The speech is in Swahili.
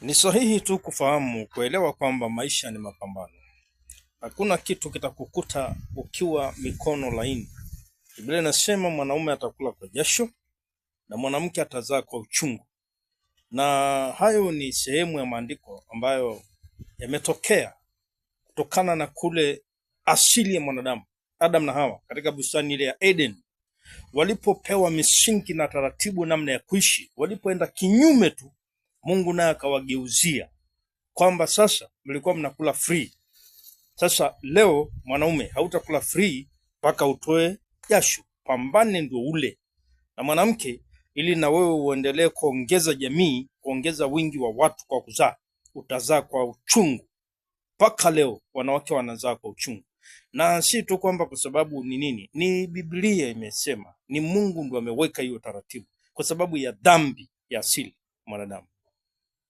Ni sahihi tu kufahamu kuelewa kwamba maisha ni mapambano. Hakuna kitu kitakukuta ukiwa mikono laini. Biblia inasema mwanaume atakula kwa jasho na mwanamke atazaa kwa uchungu, na hayo ni sehemu ya maandiko ambayo yametokea kutokana na kule asili ya mwanadamu Adam na Hawa katika bustani ile ya Eden, walipopewa misingi na taratibu namna ya kuishi, walipoenda kinyume tu, Mungu naye akawageuzia kwamba sasa mlikuwa mnakula free. Sasa leo mwanaume hautakula free mpaka utoe jasho, pambane ndio ule, na mwanamke, ili na wewe uendelee kuongeza jamii, kuongeza wingi wa watu kwa kuzaa, utazaa kwa uchungu. Mpaka leo wanawake wanazaa kwa uchungu, na si tu kwamba kwa sababu ni nini, ni Biblia imesema, ni Mungu ndio ameweka hiyo taratibu, kwa sababu ya dhambi ya asili mwanadamu.